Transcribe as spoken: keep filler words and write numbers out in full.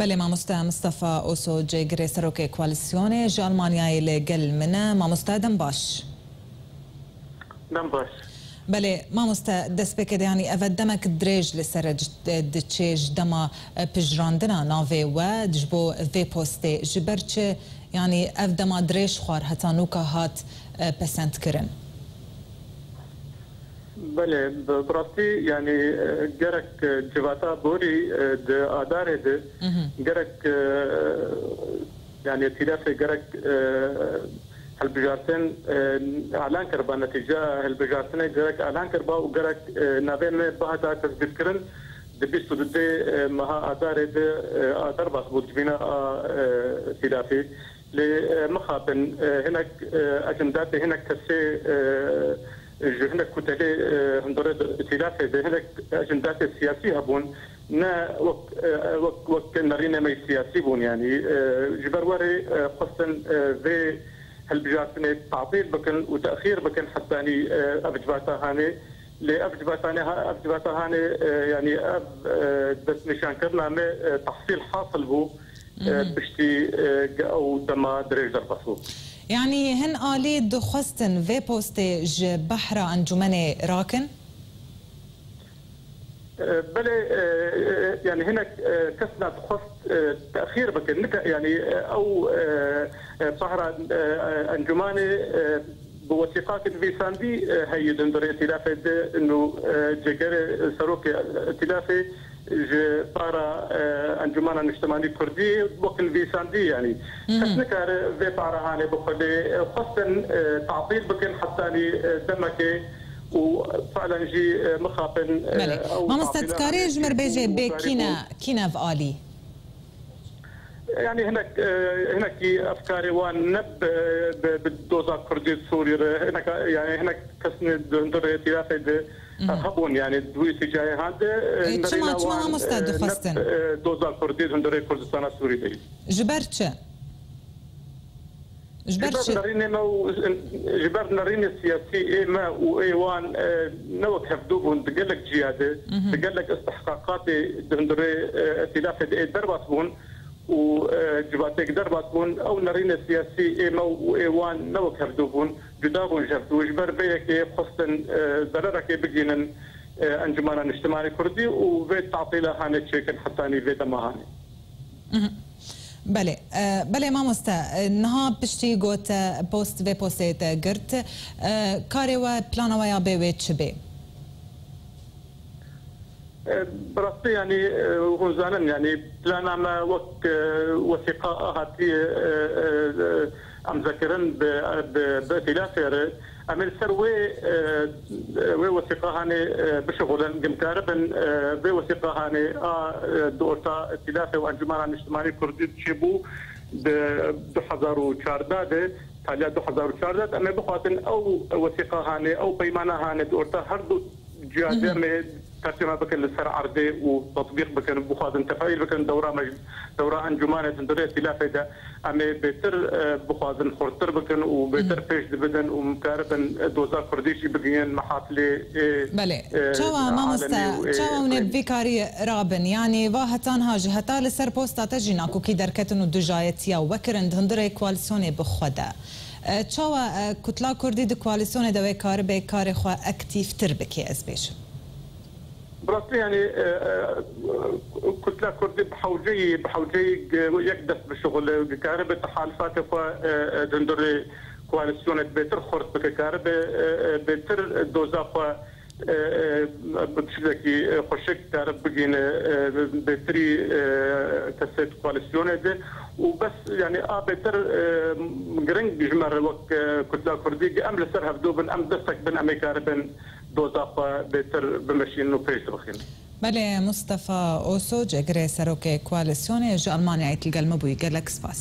Belê, mamoste Mistefa Oso, cêgirê serokê koalîsyonê ji Almanyayê li gel min e. Mamoste, dem baş. Dem baş. Belê, mamoste, destpêkê de, yanî, ev e demek dirêj li ser e diçe ji dema, e, pijrandina navê we ji bo vê postê. Ji ber çi, yanî, ev dema dirêj xwar heta nûka hat, e, pesendkirin? Belê, bi, bi rastî, yanî, e, gerek, e, civata borî, e, di Adarê de, Mhm. gerek, e, yanî, tîlafê gerek, e, hilbijartin, e, elan kirba, netîca hilbijartinê gerek elan kirba û gerek, e, navê me bihata tesbîtkirin, di bîst û du, e, meha Adarê de, e, a derbas bû di civîna a, e, tîlafê. Lê, e, mixabin, e, hinek, e, ejendatê hinek kesê, e, ji hinek kutelê, e, hundirê îtîlafê de hinek ejendatê siyasî hebûn, ne wek, e, wek, wek nerînê me siyasî bûn, yanî, e, ji ber werê, e, xwestin, e, vê hilbijartinê tatîl bikin û texîr bikin hetanî, e, ev civata hanê. Lê ev civata hanê, ha-, ev civata hanê, e, yanî ev, e, destnîşankirina me, e, tehsîl hasil bû. E, Mhm. piştî, e, ge-, ew dema dirêj derbas bû. Yanî hin alî dixwestin vê postê ji behra encûmenê rakin? E, belê, e, e, yanî hinek, e, kes na dixwest, e, texîr bikin. Nika, yanî, e, ew, e, e, behra, e, e, encûmanê, e, bi wesîqakî nivîsandî, e, heyî di hundirê îtîlafê de, û, e, cêgerê serokê îtîlafê ji para, e, Encûmena Niştimanî Kurdî wek nivîsandî, yanî Mhm. kes nikare vê para hanê bixwe lê, e, xwestin, e, tatîl bikin hetanî, e, demekê û fiilen jî, e, mixabin, e, Belê. ew Mamoste, tatîla dikarî hanê ji mir çêbû bêjê û bê karî kî ne, bû. Kî ne ev alî? Yanî hinek, e, hinekî efkarê wan ne bi, bi, bi doza Kurdî Sûrî re, hinek, yanî hinek kesnê di hundirê îtîlafê de Mhm. hebûn, yanî di wî îtîcayê hande, e, E, çima, nerîna çima wan, mamoste e, ne dixwestin? bi, e, doza Kurdî di hundirê Kurdistana Sûrî de. Ji ber çi? Ji ber Ji ber çi? nerînê me û, ji ber nerînê siyasî ê me û ê wan, e, ne wek hevdû bûn di gelek ciya de, Mhm. di gelek istihqaqatê di hundirê, e, îtîlafê de ê derbas bûn û, e, civatêk derbas bûn. Ew nerînê siyasî ê me û ê wan ne wek hevdû bûn, cuda bûn ji hevdû. Ji ber vê yekê xwestin, e, zererekê bigînin, e, Encûmena Niştimanê Kurdî û vê tatîla hanê çêkin hetanî vê dema hanê. Mhm. Belê, e, belê mamoste, e, niha piştî ku te post, vê postê te girt, e, karê we, plana we ya bê wê çi bê? E, bi rastî, yanî, e, hûn zanin, yanî plana me wek, e, wesîqa a hatiye, e, e, e, emzekirin bi, bi, bi îtîlafê re. Em ê li ser wê, e, wê wesîqa hanê, e, bişixulin, ku em karibin, e, vê wesîqa hanê a, e, di orta îtîlafê û Encûmena Niştimanî Kurdî çêbû di du hezar û çardeh de, taliya du hezar û çardeh de, em ê bixwazin ew wesîqa hanê, ew peymana hanê di orta her du cihadê Mhm. em ê tercime bikin li ser erdê û tetbîq bikin, bixwazin tefîl bikin, dewra me ji, dewra Encûmanê di hundirê îtîlafê de em ê bêtir, e, bixwazin xurttir bikin û bêtir Mhm. pêş dibidin û em karibin, e, doza Kurdî jî bigihînin mehafilê, e, Belê. e, Çawa, mamoste, alemî û ê çawa hûn ê bi vî karî rabin? Yanî va heta niha, ji heta li ser posta te jî nakokî derketin û dijayetiya we kirin di hundirê koalîsyonê bi xwe de. E, çawa, e, Kutla Kurdî di koalîsyonê de wê karibe karê xwe aktîftir bike, ez bêjim? Bi rastî, yanî, e, e, Kutla Kurdî bi hewceyî, bi hewceyî, e, yek dest bişixule, dikaribe tehalifata xwe, e, e, di hundirê koalîsyonê bêtir xurt bike, karibe, e, e, bêtir doza xwe, e, e, bi şiklekî, e, xweşik karibe bigihîne, e, bêtirî, e, kesê di koalîsyonê de û bes, yanî, a bêtir, e, giring ji me re wek, e, Kutla Kurdî, em li ser hevdû bin, em destek bin, em ê karibin doza xwe bêtir bimeşînin û pêş dibixînin. Belê, Mustafa Oso, cêgirê serokê koalîsyonê ji Almanyayê li gel me bûyî. Gelek spas.